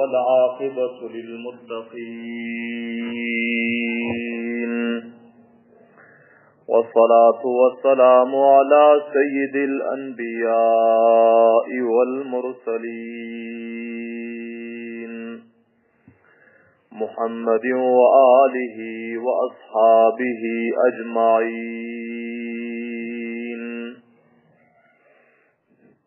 والعاقبة للمتقين والصلاة والسلام على سيد الأنبياء والمرسلين محمد وآله وأصحابه أجمعين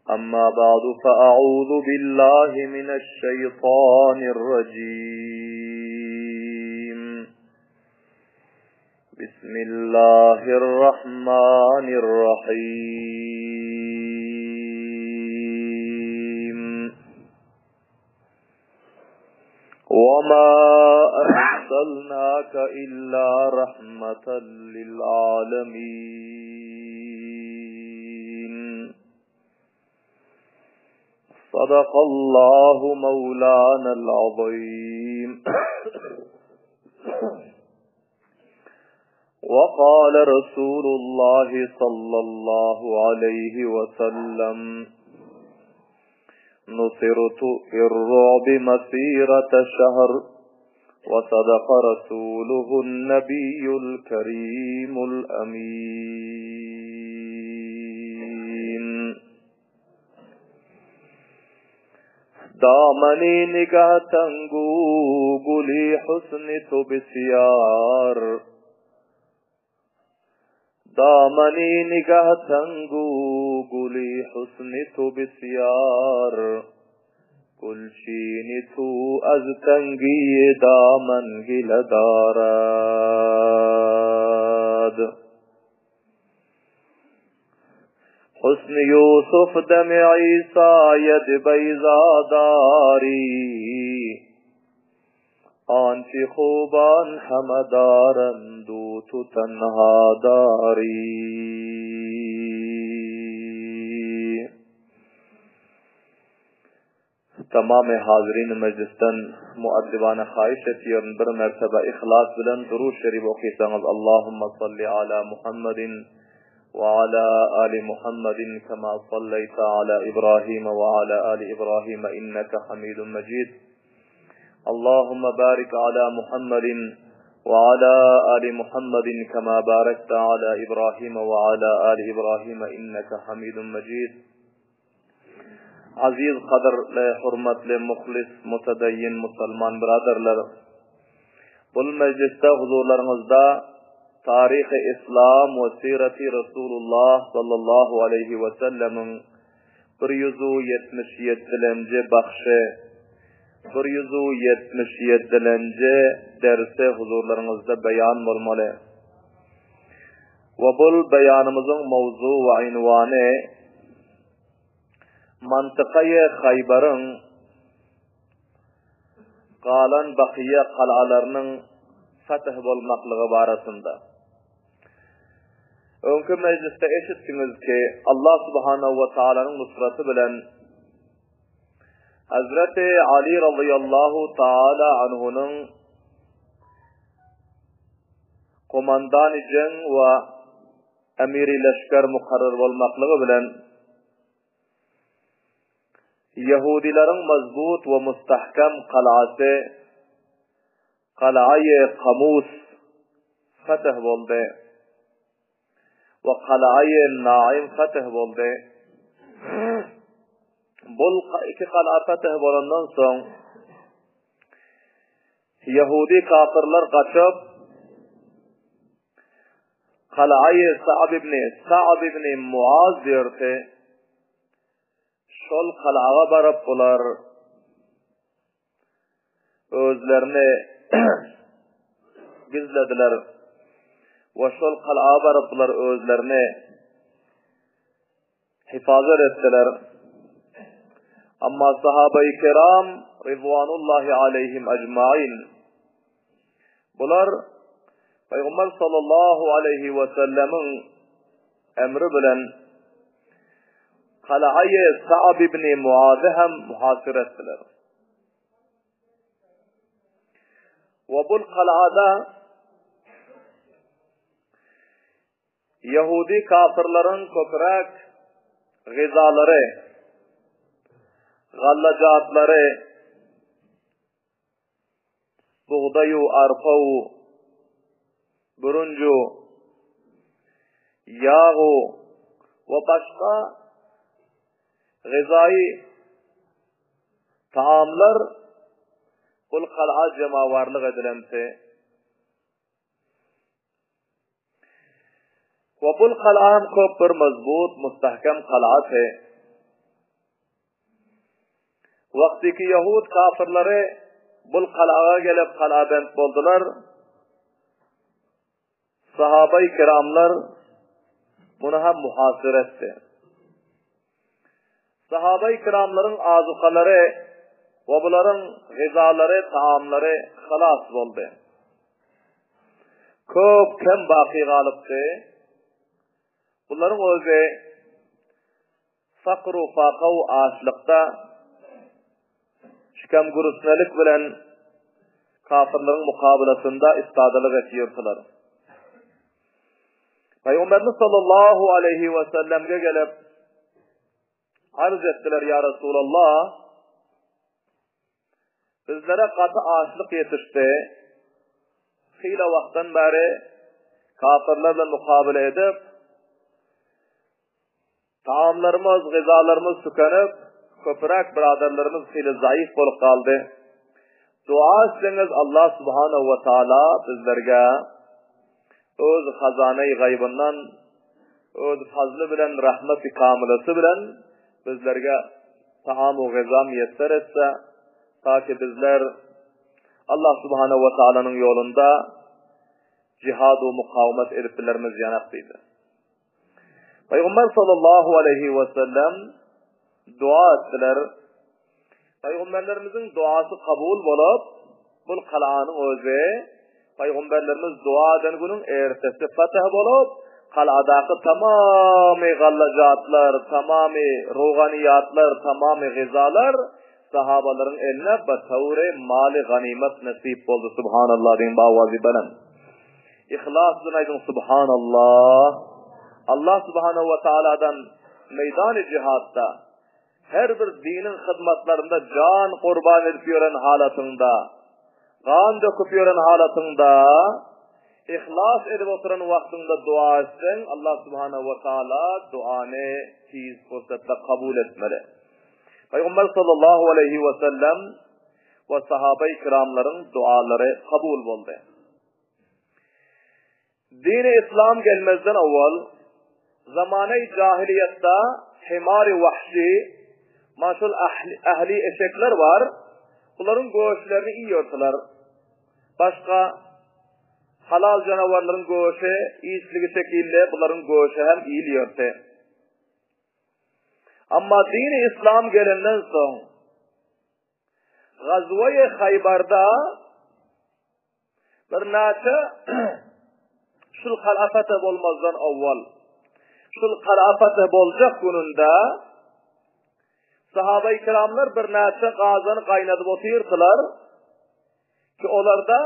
أما بعد فأعوذ بالله من الشيطان الرجيم بسم الله الرحمن الرحيم وما أرسلناك إلا رحمة للعالمين صدق الله مولانا العظيم وقال رسول الله صلى الله عليه وسلم نصرت الرعب مسيرة شهر وصدق رسوله النبي الكريم الأمين دامنی نگاه تنگو گلی حسن تو بسیار دامنی نگاه تنگو گلی حسن تو بسیار گلچین تو از تنگی دامن گله دارد حسن یوسف دم عیسی ید بیضا داری آنچه خوبان همه دارند و تو تنها داری Tamam hazirin mejlisden muaddibana haýyş etýärin bir mertebe yhlas bilen Durud Şerif okysaňyz Allahumma salli ala Muhammedin we ala ali Muhammedin kema salleýte ala Ibrahim we ala ali Ibrahim inneke Hamidun Mejid Allahumma barik ala Muhammedin we ala ali Muhammedin kema barekte ala Ibrahim we ala ali Ibrahim inneke Hamidun Mejid Aziz gadyrly, hormatly, muhlis, mutadaýyn musulman byradarlar! Bul mejlisde huzurlaryňyzda Taryhy Yslam we Siraty Rasulullah sallallahu aleýhi we sellemiň 177-lenji bagşy, 177-lenji dersi huzurlaryňyzda beýan bolmaly. We bul beýanymyzyň mowzu we ynwany Mantykaýy Haýbaryň galan bakyýa galalarynyň fetih bolmaklygy barasynda. Öňki mejlisde eşitdiňiz ki, Allah subhanahu we taalanyň nusraty bilen Hazreti Ali razyýallahu taala anhunyň Komandany jeň we emiri leşger mukarrar bolmaklygy bilen, ýehudileriň mazbut we mustahkem galasy Galaýy Kamus fetih boldy we Galaýy Naim fetih boldy. Bul iki gala fetih bolandan soň, Ýahudi kapyrlar gaçyp, Kalaýy Sa'b ibn Sa'b ibn Muaz diýerdi. Şol kalaga baryp bular özlerini gizlediler we şol kalaga baryp bular özlerini Hifazat etdiler. Amma sahabeýi kiram rizwanullahi aleýhim ejmain bular Pygamber sallallahu aleýhi we sellemiň emri bilen Kalaýy Sa'b ibn Muazy hem muhasir etdiler. We bul kalada Ýahudi kapyrlaryň köpräk gyzalary, gallajatlary. Bugdaýu, arpaw, bürünju, ýagu we başga gyzaýy taamlar bul gal'a jemawarlyk edilemsi. We bul gal'am köp bir mazbut, mustahkem gal'aty. Wagtyky ýahud kafyrlary bul galaga gelip galabent boldular. Sahabai kiramlar muny hem muhasyr etdi. Sahabai kiramlaryň azukalary we bularyň gyzalary, taamlary halas boldy. Köp kem baky galypdy. Bularyň özi Fakr-u-fakaw açlykda, şikem-gürüsnelik bilen kafyrlaryň mukabylasynda istadalyk etýärdiler. Pygamberimiz sallallahu aleýhi we sellemge gelip, arz etdiler, Ýa Resulallah, bizlere gaty açlyk ýetişdi. Hile wagtdan bäri kafyrlar bilen mukabyla edip, Tagamlarymyz, gyzalarymyz tükenip, köpüräk byradarlarymyz hili zaýyf bolup galdy. Dua etseňiz Allah subhanahu we taala bizlerge öz hazanaýy gaýbyndan öz fazly bilen rahmeti kamylasy bilen bizlerge taam we gyza miýesser etse, ta ki bizler Allah subhanahu we taalanyň ýolunda jihad we mukawmat edip bilermiz ýanak diýdi. Pygamber sallallahu aleýhi we sellem dua etdiler. Pygamberlerimiziň duasy kabul bolup, bul galanyň özi Pygamberlerimiz dua eden günüň ertesi fetih bolup, galadaky tamamy gallajatlar, tamamy ruganiyatlar, tamamy gyzalar sahabalaryň eline batawry maly ganymat nesip boldy. Subhanallah diýiň bawazy bilen. Yhlas bilen aýdyň Subhanallah. Allah Subhanahu we Taaladan meýdany jihatda her bir diniň hyzmatlarynda jan gurban edip ýören halatyňda, gan döküp ýören halatyňda, yhlas edip oturan wagtyňda dua etseň, Allah Subhanahu we Taala duany tiz pursatda kabul etmeli. Pygamber sallallahu aleýhi we sellem we sahabai kiramlaryň dualary kabul boldy. Dini islam gelmezden owal, zamany jahiliýetde himary wahşi, mana şol ähli eşekler bar, bularyň göşlerini iýerdiler. Başga halal janawarlaryň göşi iýişligi şekilli bularyň göşi hem iýilýärdi. Amma dini islam gelenden soň, Gazwa-i Haýbarda birnäçe şul gala fetih bolmazdan owwal, şul gala fetih boljak gününde sahaba-i kiramlar birnäçe gazany gaýnadyp otyrdylar ki olarda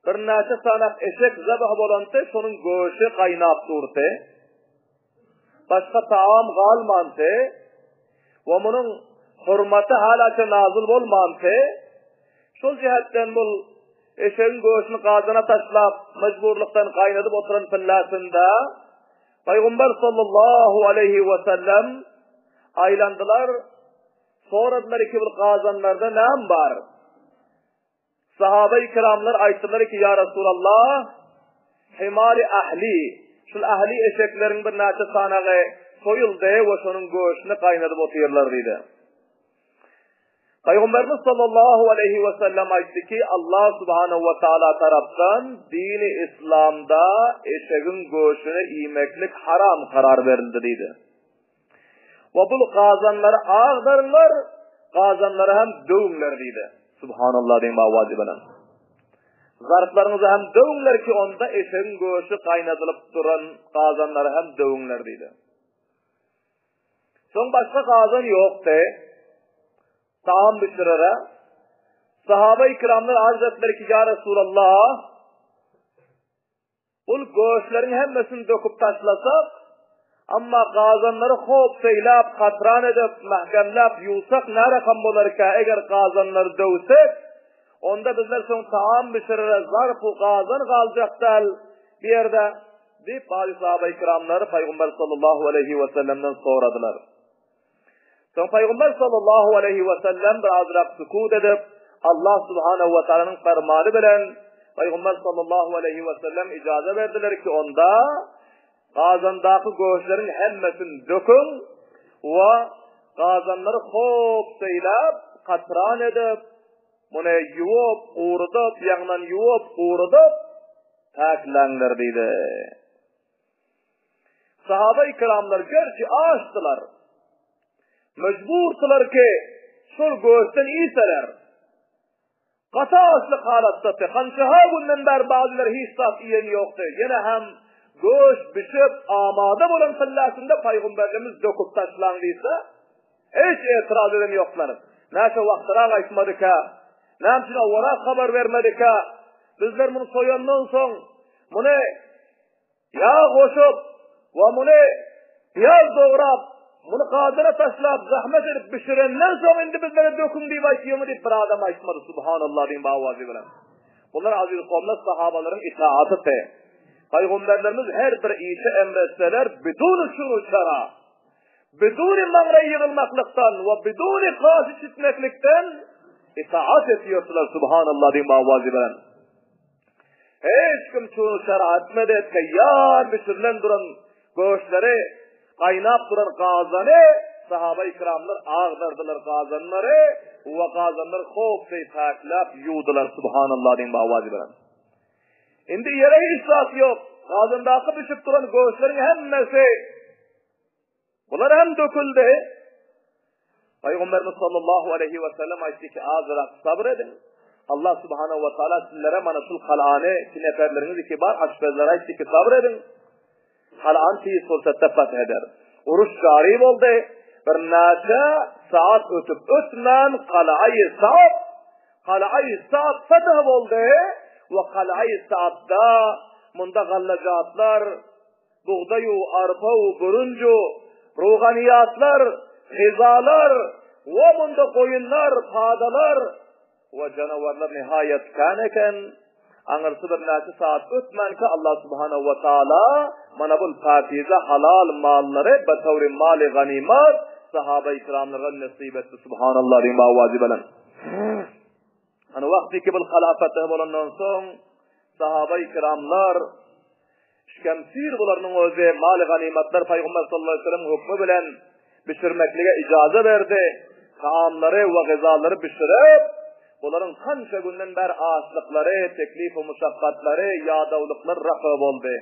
birnäçe sanak eşek zebh bolandy, şonuň göşi gaýnap durdy. Başga taam galmandy we munuň hurmaty halaça nazyl bolmandy. Şol jähetden bul eşegiň göşüni gazana taşlap, mejburlykdan gaýnadyp oturan pillasynda Pygamber sallallahu aleýhi we sellem aýlandylar, soradylar ki, bul gazanlarda näme bar? Sahaba-i kiramlar aýtdylar ki, Ýa Resulallah, himari ahli, şul ahli eşekleriň birnäçe sanagy soýuldy we şonuň göşüni gaýnadyp otyrlar diýdi. Pygamberimiz sallallahu aleýhi we sellem aýtdy ki, Allah subhanahu we taala tarapdan dini islamda eşegiň göşüni iýmeklik haram karar berildi diýdi. We bul gazanlary agdaryňlar, gazanlary hem döwüňler diýdi. Subhanallah diýiň bawazy bilen. Zarplaryňyzy hem döwüňler ki onda eşegiň göşi gaýnadylyp duran gazanlary hem döwüňler diýdi. Soň başga gazan ýokdy. Taam bişirere. Sahaba-i kiramlar arz etdiler ki, Ya Resulallah, Bul göçleriň hemmesini döküp taşlasak, amma gazanlary hop seýläp, katran edip, mähkemläp ýuwsak närakam bolarka, eger gazanlary döwsek, Onda bizler soň taam bişirere zarp-u gazan galjak däl bu ýerde, diýip, bazy sahabaýy-kiramlar Pygamber sallallahu aleýhi wesellemden soradylar. Soň Pygamber sallallahu aleýhi wesellem bir azrak sukut edip, Allah subhanahu we taalanyň fermany bilen Pygamber sallallahu aleýhi wesellem ijaza berdiler ki, onda Gazandaky göşleriň hemmesini döküň we gazanlary hop seýläp, katran edip, muny ýuwup, gurudyp, ýaňdan ýuwup, gurudyp, päkläňler diýdi. Sahaba-i kiramlar gerçi açdylar. Mejburdylar ki, şol göşden iýseler. Gaty açlyk halatdady. Hançaha günden bäri bazylar hiç zat iýen ýokdy. Ýene hem göş bişip, amada bolan pilläsinde paýgymberlimiz döküp taşlaň diýse, hiç etiraz eden ýoklar. Näçe wagtyrak aýtmadyka? Näme üçin owalrak habar bermedikä? Bizler muny soýandan soň, muny Ýag goşup we muny pyýaz dograp, muny gazana taşlap, zahmet edip bişirenden soň indi bizlere döküň diýip aýtýarmy diýip bir adam aýtmady. Subhanallah diýiň bawazy bilen. Bular aziz kowumlar sahabalaryň itaatydy. Pygamberlerimiz her bir işi emretseler bidun şunu çara. Biduni maňlaý ýygylmaklykdan we biduni gaşy çitmeklikden itaat etýärdiler. Subhanallah diýiň bawazy bilen. Hiç kim çuny çara etmedi, taýýar bişirilen duran göşleri, gaýnap duran gazany sahaba-i kiramlar agdardylar gazanlary we gazanlary hopbeý päkläp ýuwdular, Subhanallah diýiň bawazy bilen. Indi ýere hiç zat ýok. Gazandaky bişip duran göşleriň hemmesi Bular hem döküldi. Pygamberimiz sallallahu aleyhi ve sellem aýtdy ki, azrak sabr ediň. Allah subhanahu ve taala sizlere mana şul kalany, ki neferleriňiz ki bar, aşpezlere aýtdy ki, sabr ediň. Kalan tiz pursatda fath eder. Uruş jari boldy. Bir näçe saat ötüp ötmän kalaýy Sa'd, kalaýy Sa'd fath boldy we kalaýy Sa'dda munda gallajatlar, Bugdaý-u, arpa-u, bürünj-u, ruhanyýatlar, gyzalar we munda goýunlar, padalar we janawarlar nihaýat kän eken. Aňyrsy birnäçe saat ötmänkä Allah subhanahu we taala mana bul päkize halal mallary betawry maly ganymat sahaba-i kiramlara nesip etdi. Subhanallah diýiň bawazy bilen. Ana wagty ki bul gala fetih bolandan soň sahaba-i kiramlar Şemsir bularynyň özi maly ganymatlar Pygamber sallallahu aleyhi ve sellem hökmi bilen bişirmeklige ijaza berdi. Taamlary we gyzalary bişirip, bularyň kança günden bäri açlyklary, teklif we muşakgatlary, ýadawlyklary rafa boldy.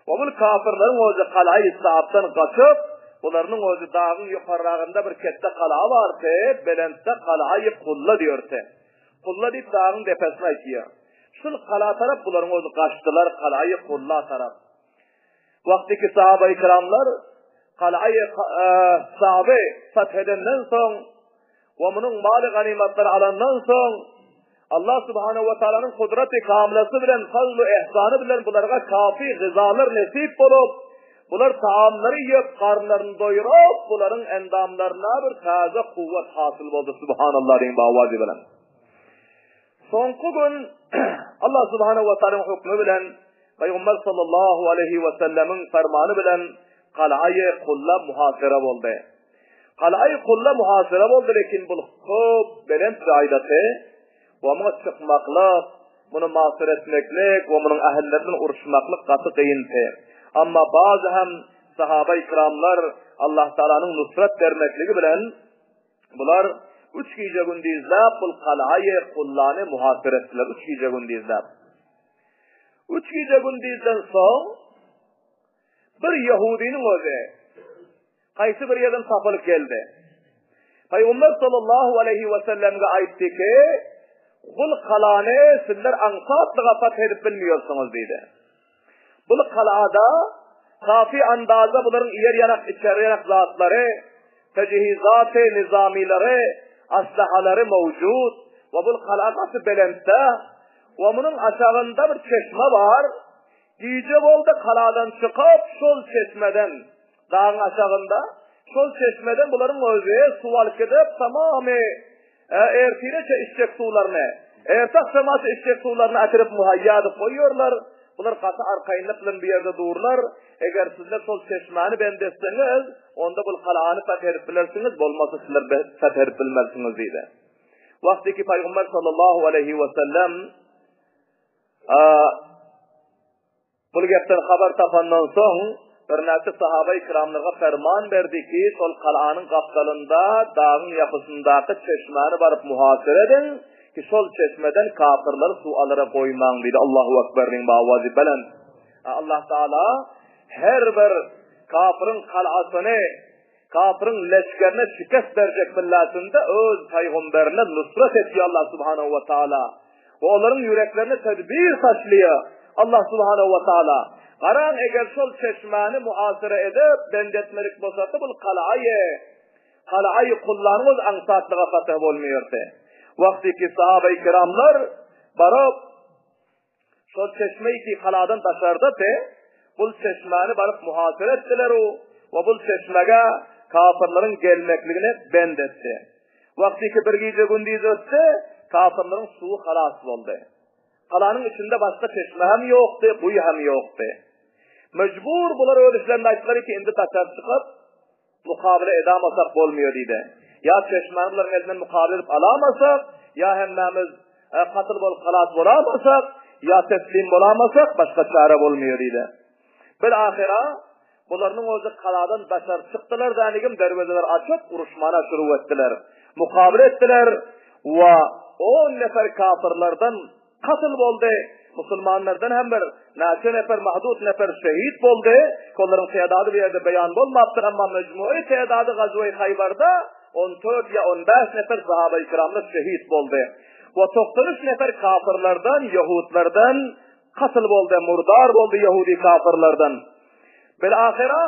We bul kafirleriň özi galaýy Saabdan gaçyp, bularynyň özi dagyň ýokarragynda bir ketde gala bardy, belentde galaýy Kulla diýerdi. Kulla diýip dagyň depesini aýtýar. Şul gala tarap bularyň özi gaçdylar, galaýy Kulla tarap. Wagtyky sahaba-i kiramlar galaýy Saby fath edenden soň we munuň maly ganymatlary alandan soň Allah subhanahu wa taalanyň kudraty kamylasy bilen fazlu ihsany bilen bularga kafi gyzalar nesip bolup, bular taamlary iýip, garynlaryny doýuryp, bularyň endamlaryna bir täze kuwwat hasyl boldy. Subhanallah diýiň bawazy bilen. Soňky gün Allah subhanahu wa taalaň hukmy bilen Pygamber sallallahu aleyhi we sellemiň fermany bilen Galaýy Kulla muhasara boldy. Galaýy Kulla muhasara boldy, lekin bu köp belent jaýdaty we muňa çykmaklyk, muny masyr etmeklik we munuň ähilleri bilen uruşmaklyk gaty gyndy. Amma bazy hem sahaba-i kiramlar Allah Taalanyň nusrat bermekligi bilen Bular üç gije-gündizläp bul galaýy Kullany muhasyr etdiler, üç gije-gündizläp. Üç gije-gündizden soň bir ýehudynyň özi haýsy bir ýerden tapylyp geldi. Pygamber sallallahu aleýhi we sellemge aýtdy ki, Bul galany sizler aňsatlyga fath edip bilmeýärsiňiz diýdi. Bul galada kafi andaza bularyň iýer ýanak, içer ýanak zatlary, tejhizaty, nizamilary, aslahalary mewjud we bul gala gaty belentde we munuň aşagynda bir çeşme bar. Gije boldy galadan çykyp şol çeşmeden dagyň aşagynda şol çeşmeden bularyň özi suw alyp gidip tamamy ertireçe içjek suwlaryny. Erte agşamaça içjek suwlaryny äkirip muhaýýa edip goýýarlar. Bular gaty arkaýynlyk bilen bu ýerde durlar. Eger sizler şol çeşmäni bend etseňiz, onda bul galany feth edip bilersiňiz, bolmasa sizler feth edip bilmersiňiz diýdi. Wagtyky Pygamber sallallahu aleýhi we sellem Bul gepden habar tapandan soň, birnäçe sahabaýy kiramlarga perman berdi ki, şol galanyň gapdalynda, dagyň ýapysyndaky çeşmäni baryp muhasere ediň, ki şol çeşmeden kapyrlary suw alara goýmaň diýdi. Allahu Ekber diýiň bu owazy belent. Allah Taala her bir kapyryň galasyny, kapyryň leşgerine şikest berjek milletinde öz pygamberine nusrat etýär Allah Subhanahu we Taala. We olaryň ýüreklerine tedbir taşlaýar. Allah Subhanahu we Taala. Garaň eger şol çeşmäni muhasara edip bend etmedik bolsady bul galaýy galaýy kullanyň özi aňsatlyga fatih bolmaýardy. Wagtyky sahabaýy kiramlar baryp Şol çeşme ki galadan daşardady, bul çeşmäni baryp muhasara etdiler u we bul çeşmege kafyrlaryň gelmekligini bend etdi. Wagty ki bir gije gündiz ötdi, kafyrlaryň suwy halas boldy. Galanyň içinde başga çeşme hem ýokdy, guýy hem ýokdy. Mejbur bular öz işlerinde aýtdylar ki, indi daşary çykyp, Mukabele edamasak bolmaýar diýdi. Ýa çeşmäni bularyň elinden mukabele edip alamasak, ýa hemmämiz katyl bolup halas bolamasak, ýa teslim bolamasak, başga çäre bolmaýar diýdi. Bil ahyra bularynyň özi galadan daşary çykdylar dänigim derwezeleri açyp uruşmana şuruw etdiler. Mukabele etdiler we on nefer kafirlerden Katyl boldy. Musulmanlardan hem bir näçe nefer mahdut nefer şehit boldy. Olaryň tädady bu ýerde beýan bolmapdyr, emma mejmuy tädady gazweý Haýbarda 14 ýa 15 nefer sahabaýy kiramlar şehit boldy. We 93 nefer kafirlerden, ýehudlardan katyl boldy, murdar boldy ýehudi kafirlerden. Bil ahyra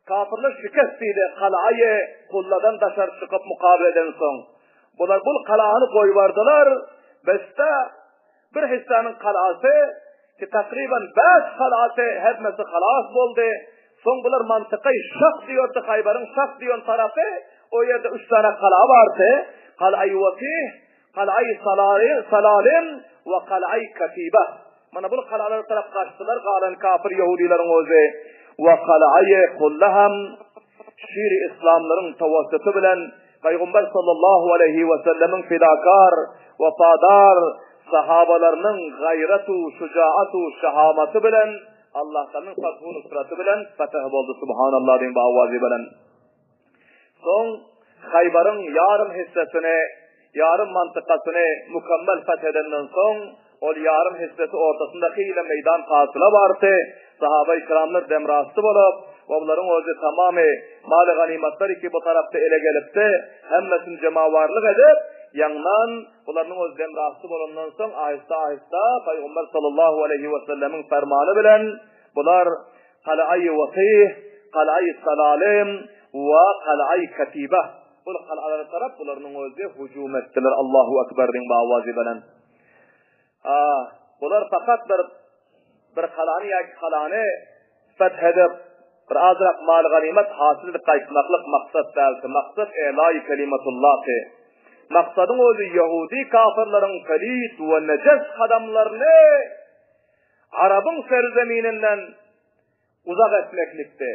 Kapyrlar şikest diýdi, galaýy Kulladan daşary çykyp mukabele edensoň. Bular bul galany goýbardylar, besde bir hissanyň galasy, ki takryban bäş galasy hemmesi halas boldy. Soň bular mantykaý Şah diýordy, Haýbaryň Şah diýen tarapy, o ýerde üç sany gala bardy, Galaýy Wakih, Galaýy Salalim we Galaýy Katiba. Mana bul galalara tarap gaçdylar galan kafir ýehudileriň özi we galaýy Kulla hem şiri islamlaryň tawassuty bilen Pygamber sallallahu aleýhi we sellemiň fidakar, wepadar sahabalarynyň gaýratu, şujaatu, şahamaty bilen Allah'tanyň fathu nusraty bilen fetih boldy. Subhanallah diýiň bu awazy bilen. Soň Haýbaryň ýarym hissesini, ýarym mantykasyny mükemmel feth edenden soň, ol ýarym hissesi ortasynda hile meýdan pasyla bardy. Sahabaýy kiramlar demrasty bolup, oblaryň özi tamamy maly ganymatlar iki bu tarapda ele gelipdi. Hemmesini jemawarlyk edip, ýaňdan bularynyň özi demrasty bolandan soň ahysta-ahysta Pygamber sallallahu aleýhi wesellemiň fermany bilen bular Galaýy Wakyh, Galaýy Salalym we Galaýy Katiba. Bul galalara tarap bularynyň özi hüjüm etdiler. Allahu Ekber diýiň bu awazy bilen. A, bular fakat bir bir galany ýa galany feth edip, bir azrak mal ganymat hasyl edip gaýtmaklyk maksat däldi. Maksat elaýy kelimetullahdy. Maksadyň özi ýehudi kafirleriň pelit we nejes kadamlaryny Arabyň serzemininden uzak etmeklikdi.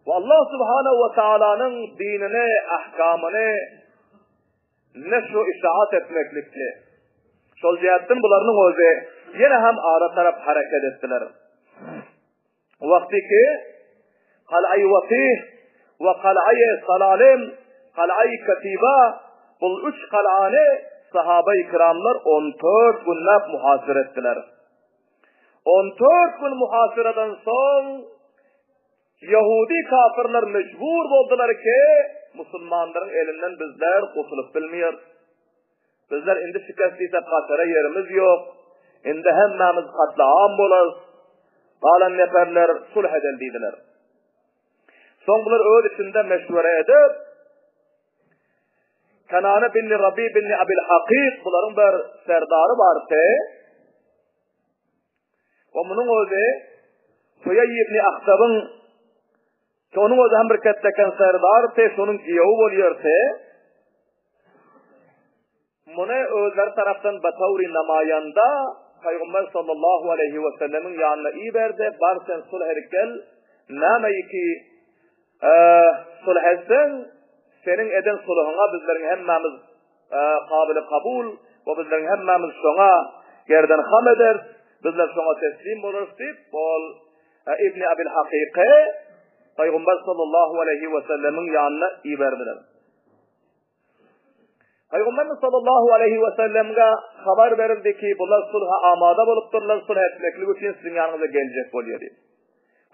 We Allah subhanahu we taalanyň dinini, ahkamyny neşr we işaat etmeklikdi. Şol jähtden bularynyň özi ýene hem ara tarap hereket etdiler. Wagty ki Kal'aý Wakih we Kal'aý Salalim, Kal'aý Katiba bul üç kal'any sahabaý kiramlar 14 günläp muhasyr etdiler. 14 gün muhasyradan soň Ýahudi kafirler mejbur boldular ki, musulmanlaryň elinden bizler gutulyp bilmeýäris. Bizler indi şikest diýsek gaçara ýerimiz ýok. Indi hemmämiz katly-am bolarys. Galan neperler sulh edeli diýdiler. Soň bular öz içinde meşwere edip, Kenane bin Rabi bin Abil Hakyk bularyň bir serdary bardy. We munuň özi Huýaý ibn Ahtabyň şonuň özi hem bir ketdeken serdardy, şonuň giýewi bolýardy. Muny özleri tarapdan batawry namaýanda Pygamber sallallahu aleýhi we sellemiň ýanyna iberdi, bar sen sulh edip gel, nämeýki sulh etseň, seniň eden sulhuňa bizleriň hemmämiz kabyly kabul we bizleriň hemmämiz şoňa gerden ham ederis, bizler şoňa teslim bolarys diýip, ol Ibn Abil Hakyky Pygamber sallallahu aleýhi we sellemiň ýanyna iberdiler. Pygamberimiz sallallahu aleýhi we sellemge habar berildi ki, bular sulha amada bolupdyrlar, sulh etmeklik üçin siziň ýanyňyza geljek bolýar diýip.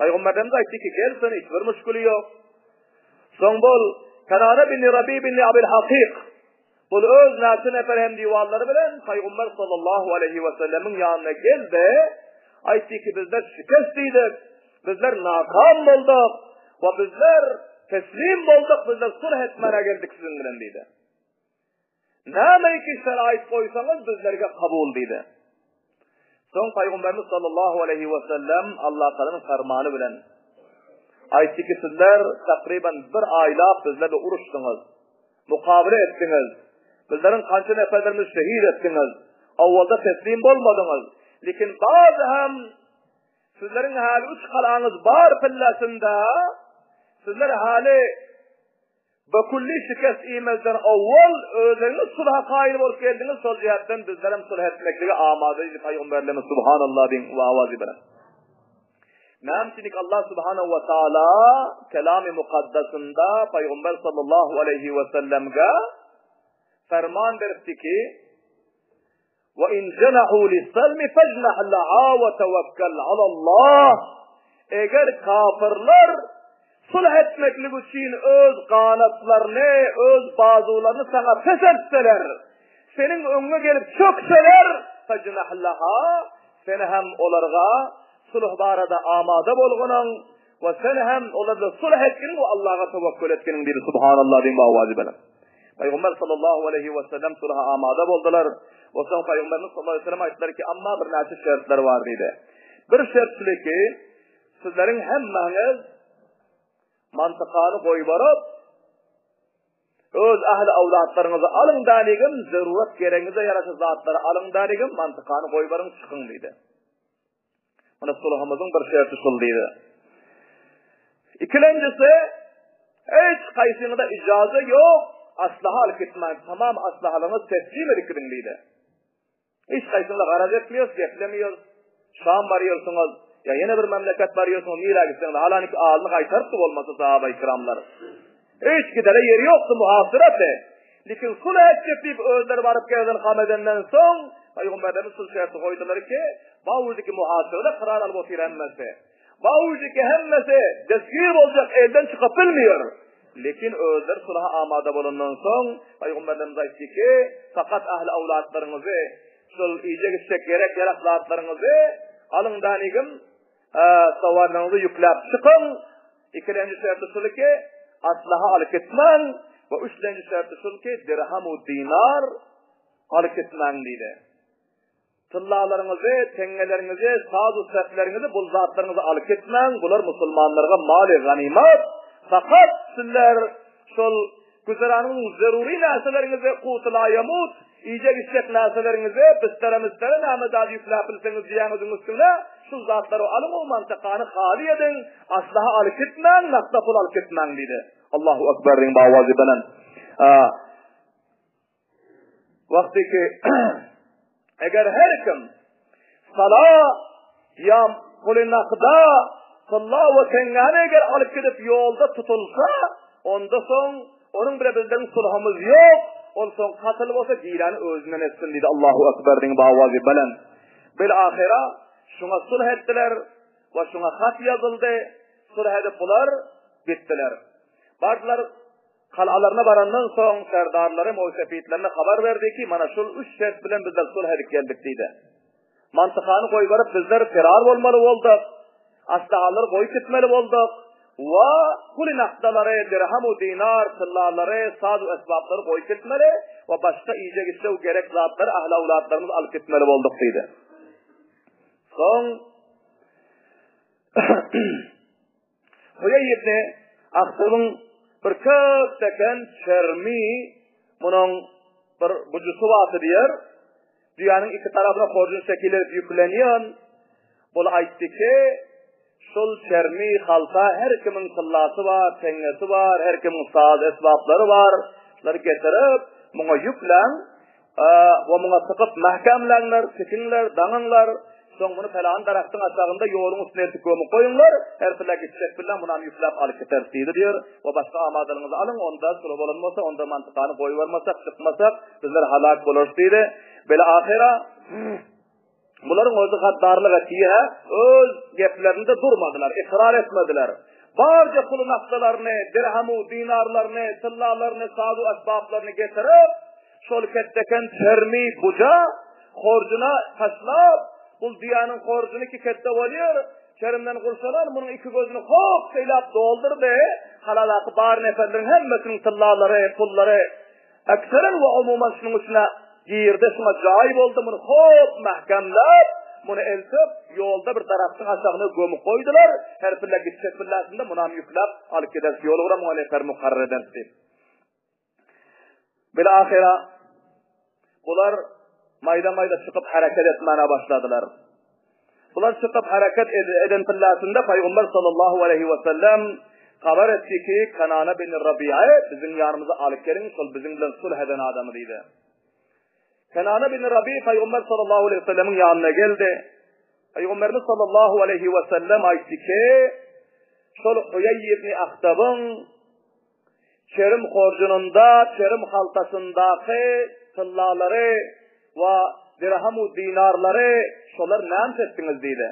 Pygamberimiz aýtdy ki, gelsin, hiç bir müşgili ýok. Soň bol Kenane bin Rabi bin Abil Hakyk bul öz näçe nefer hem diwanlary bilen Pygamber sallallahu aleýhi we sellemiň ýanyna geldi. Aýtdy ki, bizler şikest diýdik. Bizler nakam bolduk we bizler teslim bolduk, bizler sulh etmäne geldik siziň bilen diýdi. Näme ki şerait goýsaňyz bizlerge kabul diýdi. Soň Pygamberimiz sallallahu aleyhi we sellem Allah Taalanyň fermany bilen aýtdy ki sizler takryban bir aýlap bizlerle uruşdyňyz. Mukabele etdiňiz. Bizleriň kança neferlerimizi şehit etdiňiz. Awwalda teslim bolmadyňyz. Lekin bazy hem Sizleriň häli üç galaňyz bar pillesinde, sizler häli bekülli şikest iýmezden owwal özleriňiz sulha kaýyl bolup geldiňiz, şol jähetden bizlerem sulh etmeklige amada diýdi Pygamberlerimiz Subhanallah diýiň we awazy bilen. Näme üçin Allah Subhanahu wa Taala Kelamy Mukaddasynda Pygamber sallallahu aleýhi we sellemge ferman beripdi ki, Wa in jenahu lis-salmi fajnah laha wa tawakkal alallah. Eger kafirler sulh etmeklik üçin öz ganatlaryny, öz bazuwlaryny saňa peseltseler, seniň öňüňe gelip çökseler, fajnah laha, sen hem olarga sulh barada amada bolgunyň we sen hem olar bilen sulh etginiň we Allaha tawakkul etginiň diýdi. Subhanallah diýiň we awazy belent. Pygamber sallallahu aleýhi we sellem sulha amada boldular. We soň Pygamberimiz sallallahu aleýhi we sellem aýtdylar ki, amma birnäçe şertler bar diýdi. Bir şert şuly ki, sizleriň hemmäňiz mantykany goýbaryp, öz ähli awlatlaryňyzy alyň dänigim, zerurat geregiňize ýaraşa zatlary alyň dänigim, mantykany goýbaryň, çykyň diýdi. Mana sulhumyzyň bir şerti şul diýdi. Ikilenjisi, hiç haýsyňyza ijaza ýok, aslaha alyp gitmäň, tamam aslahalyňyzy teslim edip gidiň diýdi. Hiç haýsyňyza garaz etmiýos, geplemeýos. Şam barýarsyňyz, ýa ýene bir memleket barýarsyňyz, nirä gitseňiz, halaniki alyny gaýtarypdy bolmasa sahaba ikramlar. Hiç gidere ýeri ýokdy muhasyrady. Lekin sulh etjek diýip özleri baryp gerden ham edenden soň, Pygamberlerimiz sulh şerti goýdular ki, bawujiki muhasyrada karar alyp otyr hemmesi. Bawujiki hemmesi destgir boljak elden çykyp bilmiýär. Lekin özleri sulha amada bolandan soň, Pygamberlerimiz aýtdy ki, fakat ähli awlatlaryňyzy, şol iýjek-içjek gerek-ýarak zatlaryňyzy alyň danigim, Sowarlaryňyzy ýükläp çykyň. Ikilenji şerti şul ki, aslaha alyp gitmäň we üçlenji şerti şul ki, dirham u dinar alyp gitmäň diýdi. Tyllalaryňyzy, teňňeleriňizi, saz u sepleriňizi, bul zatlaryňyzy alyp gitmäň, bular musulmanlarga maly ganymat. Fakat sizler şol Güzeranyň zerury närseleriňizi, kuty la ýamut, iýjek-içjek närseleriňizi, bistere-mistere näme zat ýükläp bilseňiz düýäňiziň üstüne, şul zatlary alyň-u mantykany haly ediň, aslaha alyp gitmäň, nakda pul alyp gitmäň diýdi. Allahu Ekber diýiň bawazy belent. Wagty ki eger her kim sala ýa puly nakda tylla we teňňäni eger alyp gidip ýolda tutulsa, onda soň onuň bile bizleriň sulhumyz ýok, ol soň katyl bolsa giräni özünden etsin diýdi. Allahu Ekber diýiň bawazy belent. Bil ahyra şuňa sulh etdiler we şuňa hat ýazyldy. Sulh edip bular gitdiler. Bardylar Galalaryna barandan soň serdarlary moýsepitlerine habar berdi ki, mana şul üç şert bilen bizler sulh edip geldik diýdi. Mantykany goýbaryp bizler ferar bolmaly bolduk. Aslahalary goýup gitmeli bolduk. We puly nakdalary, dirham u dinar, tyllalary, saz u esbaplary goýup gitmeli we başga iýjek-içjek gerek zatlary ahli-awlatlarymyzy alyp gitmeli bolduk diýdi. Soň Huýeý ibn Ahtabyň bir köp deken çermi munuň. bir bujusy bardy diýer. Düýäniň iki tarapyna horjun şekili edip ýüklenýän. Bul aýtdy ki, şul çermi halta her kimiň tyllasy bar, teňňesi bar, her kimiň saz esbaplary bar. Şulary getirip, muňa ýükläň. We muňa sykyp mäkämläňler, tikiňler, daňyňlar. Soň muny pelan daragtyň aşagynda ýoluň üstüne eltip gömüp goýuňlar. Her pille gitjek bilen munam ýükläp alyp giteris diýdi diýer. We başga amadalygyňyzy alyň, onda sula bolan bolsa, onda mantykany goýbermesek, çykmasak, bizler halak bolarys diýdi. Bel ahyra Bularyň özi gaddarlyk etdi-hä, öz geplerinde durmadylar, ykrar etmediler. Barja puly nakdalaryny, dirhemu dinarlaryny, tyllalaryny, sazu esbaplaryny getirip, şol ketdeken çermi buja horjuna taşlap, bul düýäniň horjuny iki ketde bolýar, çerimden gurşalan munuň iki gözüni hop şeýläp doldurdy, haladaky bar neferleriň hemmesiniň tyllalary, pullary Ekseren we umuman şunuň içine girdi, şuňa jaý boldy, muny hop mähkämläp, muny eltip, ýolda bir daragtyň aşagyna gömüp goýdular, her pille gitjek pilläsinde munam ýükläp alyp gideris, ýol ugra muňa nefer mukarrar ederis diýip. Bil-ahyra bular maýda-maýda çykyp hereket etmäne başladylar. Bular çykyp hereket eden pilläsinde Pygamber sallallahu aleýhi we sellem habar etdi ki, Kanana bin Rabi'e biziň ýanymyza alyp geliň, şol biziň bilen sulh eden adamy diýdi. Kanana bin Rabi Pygamber sallallahu aleýhi we sellemiň ýanyna geldi. Pygamberimiz sallallahu aleýhi we sellem aýtdy ki, şol Huýeý ibn Ahtabyň Çerim horjunynda, çerim haltasyndaky tyllalary we dirhem-u dinarlary şolar näme etdiňiz diýdi.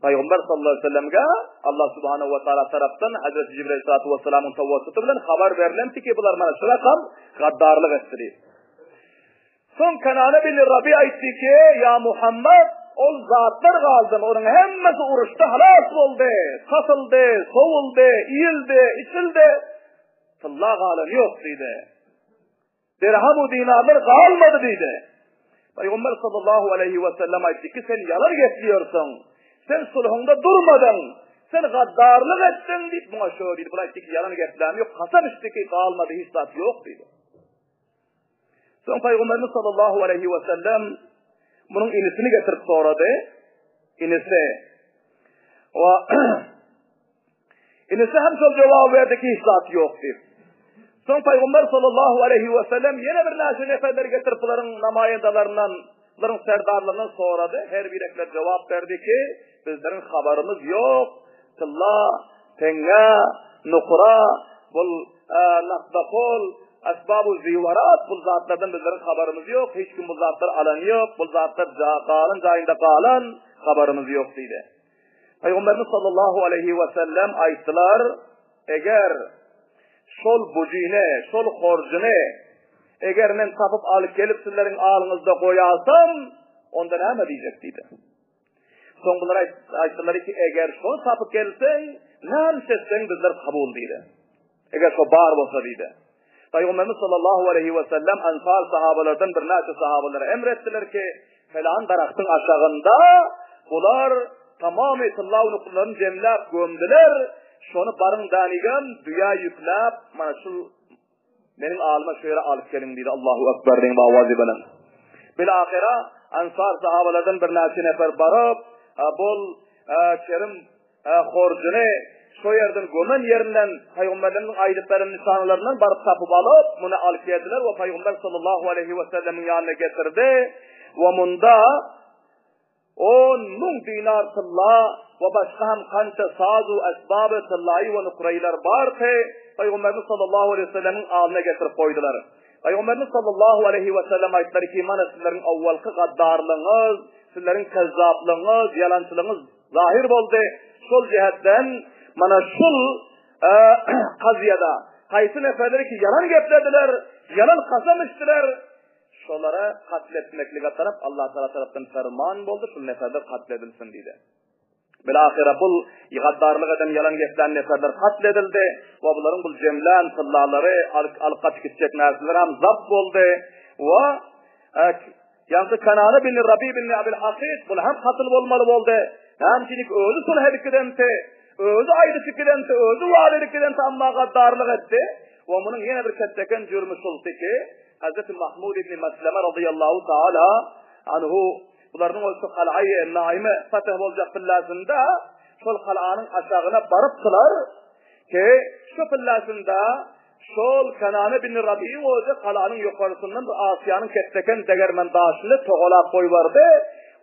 Pygamber sallallahu aleyhi ve sellemge Allah subhanahu wa taala tarapdan Hazreti Jibril aleyhissalatu vesselamyň tawassuty bilen habar berlenti ki bular mana şu rakam gaddarlyk etdi diýip. Soň Kenane bin Rabi aýtdy ki, Ýa Muhammet, ol zatlar galdy, onuň hemmesi uruşda halas boldy, satyldy, sowuldy, iýildi, içildi, tylla galan ýok diýdi. Dirham u dinarlar galmady diýdi. Pygamber sallallahu aleyhi ve sellem aýtdy ki, sen ýalan gepleýärsiň, sen sulhuňda durmadyň, sen gaddarlyk etdiň diýip muňa şo diýdi. Bul aýtdy ki, ýalan gepläm ýok, kasam içdi ki, galmady, hiç zat ýok diýdi. Soň Pygamberimiz sallallahu aleyhi ve sellem munuň inisini getirip sorady. Inisi. Wa inisi hem şol jogap berdi ki hiç zat ýok diýip. Soň Pygamber sallallahu aleyhi ve sellem ýene bir näçe neferleri getirip bularyň namaýandalaryndan, bularyň serdarlaryndan sorady. Her birekler jogap berdi ki, bizleriň habarymyz ýok. Tylla, teňňe, nukra, bul nakdapol, esbabu ziwarat bul zatlardan bizleriň habarymyz ýok, hiç kim bu zatlary alan ýok, bul zatlar galan jaýynda galan, habarymyz ýok diýdi. Pygamberimiz sallallahu aleýhi we sellem aýtdylar, eger şol bujyny, şol horjuny eger men tapyp alyp gelip sizleriň alyňyzda goýalsam, onda näme diýjek diýdi. Soň bular aýtdylar ki, eger şony tapyp gelseň, näme etseň bizler kabul diýdi. Eger şo bar bolsa diýdi. Pygamberimiz sallallahu aleyhi ve sellem ansar sahabalardan birnäçe sahabalara emr etdiler ki, felan daragtyň aşagynda bular tamamy tylla nuklaryny jemläp gömdüler. Şony baryň danigem düýä ýükläp, mana şu Meniň alyma şu ýere alyp geliň diýdi. Allahu Ekber diýip awazy bilen. Bil ahyra Ansar sahabalardan birnäçe nefer baryp, bol çerim horjuny şo ýerden gömen ýerinden pygamberlerimiziň aýdyp beren nyşanalaryndan baryp tapyp alyp, muny alyp geldiler we pygamber sallallahu aleyhi we sellemiň ýanyna getirdi we munda 10,000 dinar tylla we başga hem kança saz-u esbaby tyllaýy we nukraýylar barky, Pygamberimiz sallallahu aleýhi we sellemiň alyna getirip goýdular. Pygamberimiz sallallahu aleýhi we sellem aýtdylar ki, mana sizleriň awwalky gaddarlygyňyz, sizleriň kezzaplygyňyz, ýalançylygyňyz zahir boldy. Şol jähetden mana şul kazyýada haýsy neferler ki ýalan geplediler, ýalan kasam içdiler, Şolara katl etmeklige tarap Allah Tagala tarapdan ferman boldy, şul neferler katl edilsin diýdi. Bilahyra bul gaddarlyk eden ýalan geplän neferler katl edildi we bularyň bul jemlän tyllalary alyp gaçyp gitjek närseler hem zabt boldy we ýaňky Kanana bin Rabi bin Abil Hakyk bul hem katl bolmaly boldy. Näme üçin özi sulh edip gidenti, özi aýdyşyp gidenti, özi wada edip gidenti amma gaddarlyk etdi. We munuň ýene bir ketdeken jürmi şuldy ki, Hazreti Mahmud ibn Mesleme razyýallahu taala anhu bularyň bolsa Kal'aýy Naime fetih boljak pillasynda şol kal'anyň aşagyna barypdylar ki şu pillasynda Şol Kenane bin Rabi'iň özi galanyň ýokarsyndan bir Asyýanyň ketleken degermen daşyny togalap goýberdi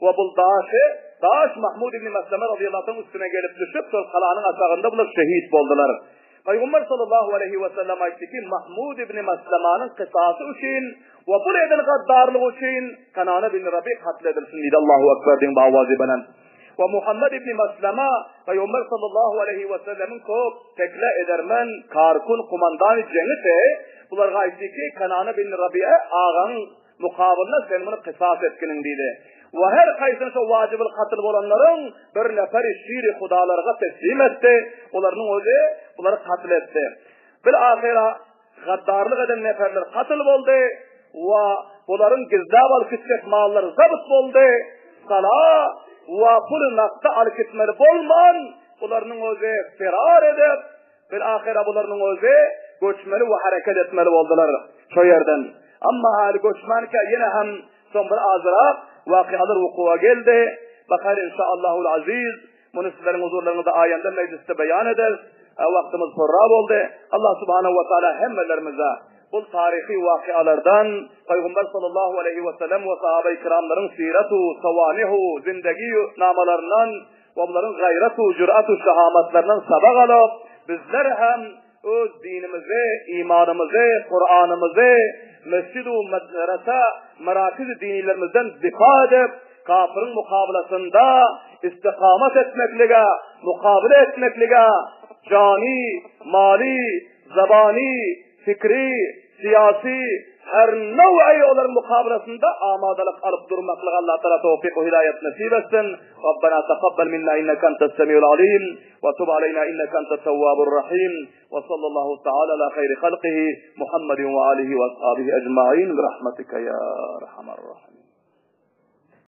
we bul daşy, daş Mahmud ibn Mesleme razyýallahu anhuň üstüne gelip düşüp, şol galanyň aşagynda bular şehit boldular. Pygamber sallallahu aleýhi we sellem aýtdy ki, Mahmud ibn Meslemanyň kysasy üçin we bul eden gaddarlygy üçin Kenane bin Rabi katl edilsin diýdi. Allahu ekber diýiň bi awazy belent. We Muhammed ibn Maslama Pygamber sallallahu aleýhi we sellemiň köp tekle edermen, karkun, kumandany jeňisi bularga aýtdy ki, Kanana bin Rabi'a agaň mukabylyna sen muny kysas etginiň diýdi. We her haýsyny şo wajybyl katl bolanlaryň bir neferi şiri hudalarga teslim etdi. Olarynyň özi bulary katl etdi. Bil ahyra Gaddarlyk eden neferler katl boldy we bularyň gizläp alyp gitjek mallary zabt boldy. Sala we puly nakda alyp gitmeli bolman, bularynyň özi ferar edip, bil-ahyra bularynyň özi göçmeli we hereket etmeli boldular şo ýerden. Amma häli göçmänkä ýene hem soň bir azrak wakyalar wukuwa geldi. Bakar inşaallahul aziz. Muny sizleriň huzurlaryňyzda aýanda mejlisde beýan ederis. Wagtymyz porra boldy. Allah subhanahu we taala hemmelerimize bul taryhy wakyalardan Pygamber sallallahu aleýhi we sellem we sahabeýi kiramlaryň siratu, sawanihu, zindegi namalaryndan we bularyň gaýratu, jüratu, şahamatlaryndan sabak alyp, bizler hem Öz dinimizi, imanymyzy, Kuranymyzy mesjid-u medrese, merakiz-i dinilerimizden difa edip, kafiriň mukabylasynda istikamat etmeklige, mukabele etmeklige jany, maly, zabany, fikri, syýasy, her now'i olaryň mukabylasynda amadalyk alyp durmaklyga Allah Taala towfyk we hidaýat nesip etsin. Rabbena takabbal minna inneke entes semiul alim. Wa tub aleyna inneke entet tewwabur rahim. Wa sallallahu taala ala hayri halqihi Muhammedin we alihi we ashabihi ecmaîn bi rahmetike ya erhamer rahimin.